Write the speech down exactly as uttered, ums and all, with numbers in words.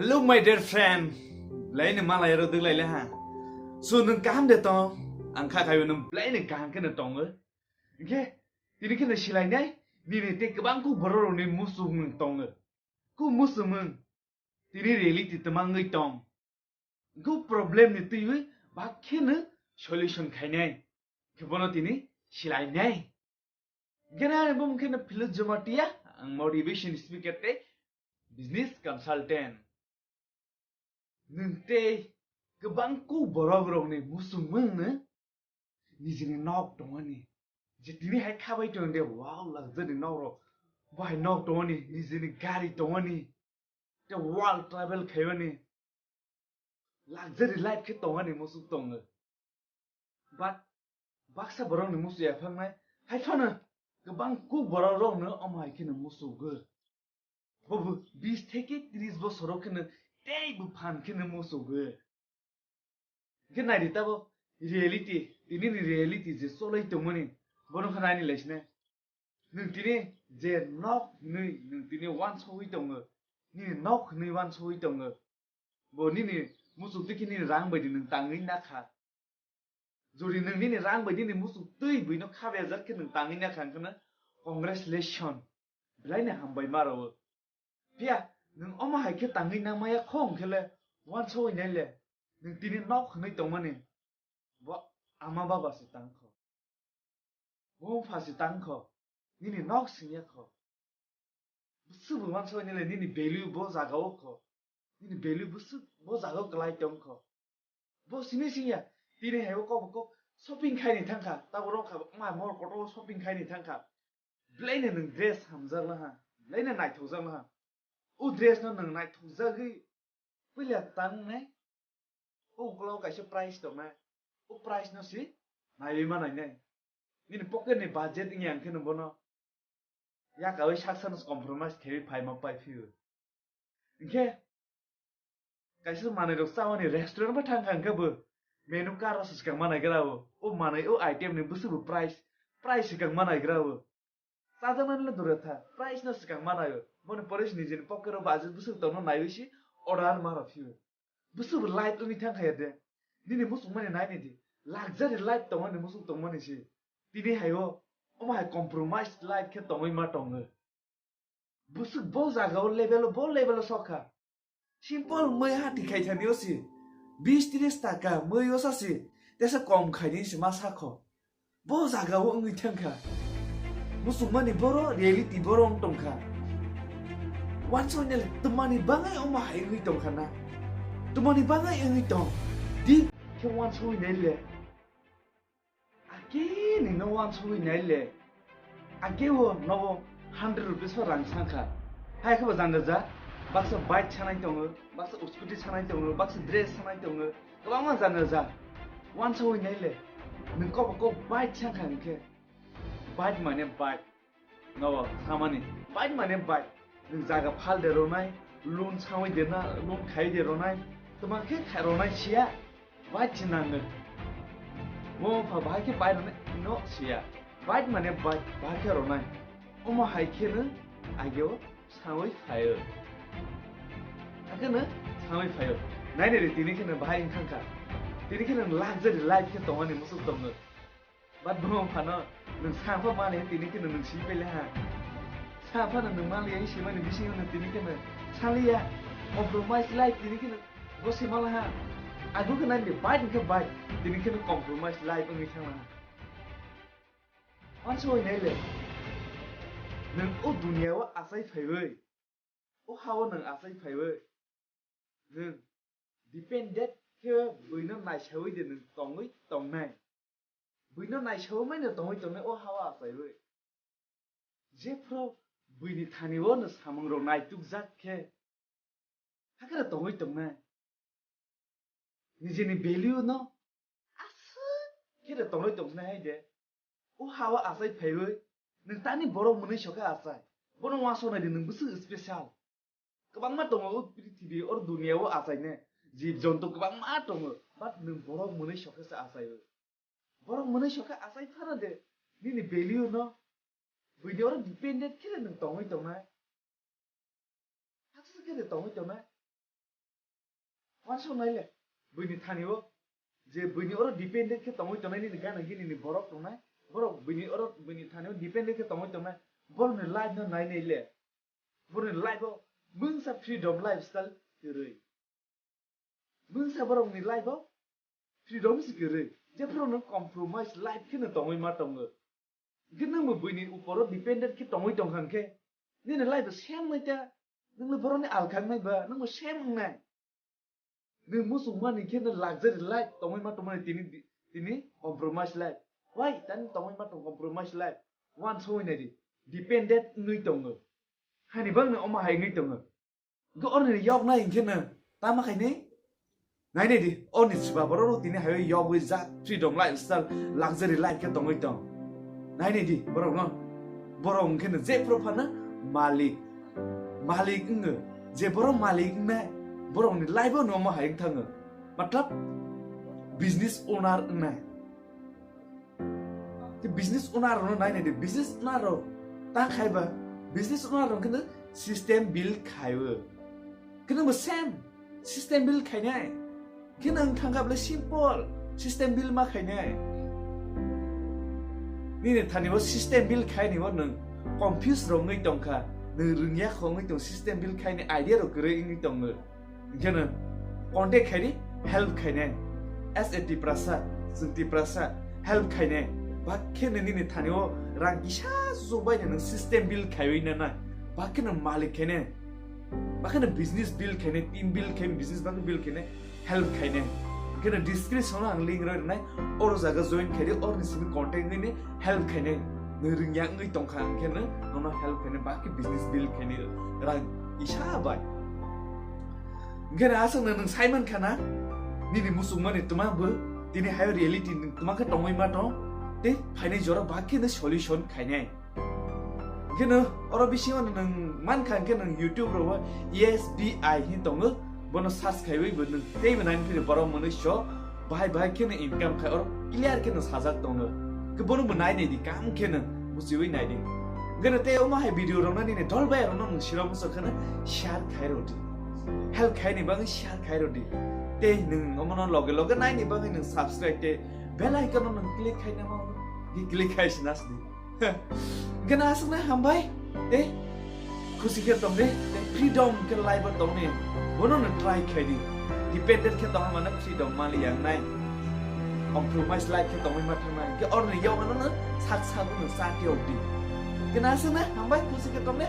Hello, my dear friend. Belai ni malai ro dwk lai le ha. So, nwng kaham de tong? Ang kha khayo nwng belai ni kaham khe no tongo. Hingkhe, tini khe no silai nai, nini tei kwbang kuk borok rok ni muchung nwng tongo. Kuk muchung nwng, tini reality twmangwi tong. Kuk problem ni twiwi bak khe no solution khainai. Khe bono tini silai nai. Gana bo mungkin na Philip Jamatia, ang motivation speaker tei business consultant. Nwng tei kwbang kuk borok rokni muchung nwng no nijini nok tongmani. Je tini hai khabai tong de, wow, luxury nok rok. Bo hai nok tongmani, nijini gari tongmani. Tei world travel khaimani. Luxury life khe tongmani muchung tongo. But baksa borok ni muchung yaphangnai. Hai phano kwbang kuk borok rok no omo hai khe no muchungo. Bobo bis theke tris bosor rok khe no tei bo phan khe no muchungo. Hingkhe naidi tabo reality, tini ni reality je cholai tongmani, bono khe naini lai sine. Nwng tini je nok hinwi nwng tini wansogwi tongo, nini nok hinwi wansogwi tongo. Bo nini muchuk twi khe nini rang bai di nwng tangwi nakha. Jodi nwng nini rang bai nini muchuk twi buino kha bejak khe nwng tangwi nakha, hwnkheno congratulation. Belai ni hambai ma rwo. Phiya nwng omo hai khe tangwi nangmaya kho hwnkhe le, wansogwi nai le, nwng tini nok hwnwi tongmani, bo ama baba se tang kho. Bo pha se tang kho. Nini nok singya kho. Bwswk bo wansogwi nai le nini value bo jaga o kho. Nini value bwswk bo jaga o kwlai tong kho. Bo sini singya. Tini hai o kok bo kok shopping khai ni thang kha. Tabo rok kha ma mall kotor o shopping khai ni thang kha. Belai no nwng dress hamjak laha. Belai no naithok jak laha. O dress no nwng naithok jagwi puila tang nai. O ukla o kaisa price tongnai. O price no si naiwi ma nainai. Nini pocket ni budget wngya hwnkhe no bono yakawi saksa no compromise khaiwi phaima pai phio. Hwnkhe kaisa manwi rok chawani restaurant bai thang kha hwnkhe bo menu card o se swkang ma naigra o. O manwi o item ni bwswk bo price, price swkang ma naigra o. Chajaknani le dure tha, price no swkang ma naio. Boni pore se nijini pocket o budget bwswk tongno naiwi se order ma rw phio. Bwswk bo life wngwi thang kha ya de. Nini muchungmani nai nai di. Luxury life tongmani muchung tongmani se. Tini hai o, omo hai compromise life khe tongwi ma tongo. Bwswk bo jaga o level o, bo level o sok kha. Simple mui hati khai thani o si. Bis tris taka mui o sa si. Tesa kom khai ni se ma sa kho. Bo jaga o wngwi thang kha. Muchungmani boro reality boro wng tong kha. Wansoi nai le twmani bangai omo hai wngwi tong kha na. Twmani bangai wngwi tong. Deep khe wansoi nai le. Ake ni no wansoi nai le. Ake o no hundred rupees o rang sang kha. Hai khe bo jang ja. Baksa bike sanai tongo, baksa scooty sanai tongo, baksa dress sanai tongo. Kwbangma jang ja. Wansoi nai le. Nwng kobo kok bike sang kha hwnkhe. Bike mane bike. No, samani. Bike mane bike. Nwng jaga phal de ronai, loan sawi de na, loan khai de ronai. Twma khe khai ronai siya. Bike se nango. Mo pha bahai khe bike ronai no siya. Bike mane bike, bahai khe ronai. Omo hai khe no ageo sawi phaio. Hakhe no sawi phaio. Nai nai re tini khe no bahai wng thang kha. Tini khe no luxury life khe tongmani muchuk tongo. But bro phano nwng sampha mani tini khe nwng swi pele ha. Sampha no nwng mali ai simani bisingo nwng tini khe nwng saliya. Compromise life tini khe nwng bo se mala ha. Agu khe nani bike hwnkhe bike tini khe nwng compromise life wngwi thangla ha. Wansoi nai le. Nwng o dunia o achai phaiwi. O ha o nwng achai phaiwi. Nwng dependent khe buino naisawi de nwng tongwi tongnai. Buino naisawi maino tongwi tongnai o ha o achaiwi. Jephru buini thani o no samung rok naitukjak khe, hakhe no tongwi tongnai. Nijini value no aswk khe no tongwi tongnai hai de. O ha o achai phaiwi nwng tani borok mwnwi sokha achai. Bono uansuk nai di nwng bwswk special. Kwbangma tongo o prithibi, o dunia o achaine. Jib jonto kwbangma tongo. But nwng borok mwnwi sokhe se achaio. Borok mwnwi sokhe achai phano de. Nini value no. Buini oro dependent khe de nwng tongwi tongnai. Haksa khe de tongwi tongnai. Uansuk nai le, buini thani o je buini oro dependent khe tongwi tongnai nini gana gini ni borok tongnai, borok buini oro buini thani o dependent khe tongwi tongnai, borokni life no nai nai le, borokni life o mungsa freedom lifestyle kwrwi. Mungsa borokni life o freedom se kwrwi. Jephuru nwng compromise life kheno tongwi ma tongo. Hwnkhe nwngbo buini uporo dependent khe tongwi tongkha hwnkhe, nini life bo same wngnai ta, nwngno borokni alkha wngnai ba, nwngbo same wngnai. Nwng muchungmani khe nwng luxury life tongwi ma tongmani tini, tini compromise life. Why? Tani tongwi ma tong compromise life. Uansugwi naidi, dependent wngwi tongo. Hani bagwi omo hai wngwi tongo. Hwnkhe oroni yoknai hwnkhe no tama khainai? Nainai di, oroni swba borok rok tini hai yogwi jak freedom lifestyle, luxury life khe tongwi tong. Nainai di borok no, borok hwnkhe no jephru phano malik, malik wngo. Je borok malik wngnai, borokni life o no omo hai wng thango. Matlab, business owner wngnai. Tei business owner rokno nainai di, business owner rok ta khai ba, business owner rok khe system build khai o. Khe nwngbo same system build khainai. Khe nwng thangkha bwle simple system build ma khainai. Nini thani o system build khai ni o nwng confuse rok wngwi tongkha, nwng rwngya kho wngwi tong, system build khai ni idea rok kwrwi wngwi tongo. Hwnkhe no contact khaidi help khainai. As a Tiprasa, chwng Tiprasa help khainai. Ba khe no nini thani o rang kisa chuk bai no nwng system build khaiwi nanai. Ba khe no malik khainai. Ba khe no business build khainai, team build khainai, business ba khe build khainai, help khainai. Hwnkhe no description o ang link rwi rwnai. Oro jaga join khaidi, oroni simi contact wngwi ni help khainai. Nwng rwngya wngwi tongkha, hwnkhe no nono help khainai, ba khe business build khainai rang kisa bai. Hwnkhe no aswk no nwng sai mankha na, nini muchungmani twma bo tini hai reality nwng twma khe tongwi ma tong, tei phainai jora ba khe no solution khainai. Hwnkhe no oro bisingo no nwng mankha, hwnkhe nwng YouTube rogo S B I hin tongo, bono search khaiwi bo nwng teibo naini phiri borok mwnwi so bahai bahai kheno income khai, oro clear kheno sajak tongo. Khe bono bo nai nai di, kam kheno muchiwi nai di. Hwnkhe no tei omo hai video rok nani ni dol bai rok no nwng siro muchung kheno share khai rw di. Help khai ni bagwi share khai rw di. Tei nwng omo no loge loge nai ni bagwi nwng subscribe tei bell icon no nwng click khai na ma, click khai sina sidi. Hwnkhe no aswkno hambai, tei khusi khe tong di, tei freedom khe life o tong di, bono no try khai di. Dependent khe tongma mano freedom mali yang nai. Compromise life khe tongwi ma thangnai. Hwnkhe oroni yokno no sak sak no sa tiyok di. Hwnkhe no aswkno hambai, khusi khe tong di.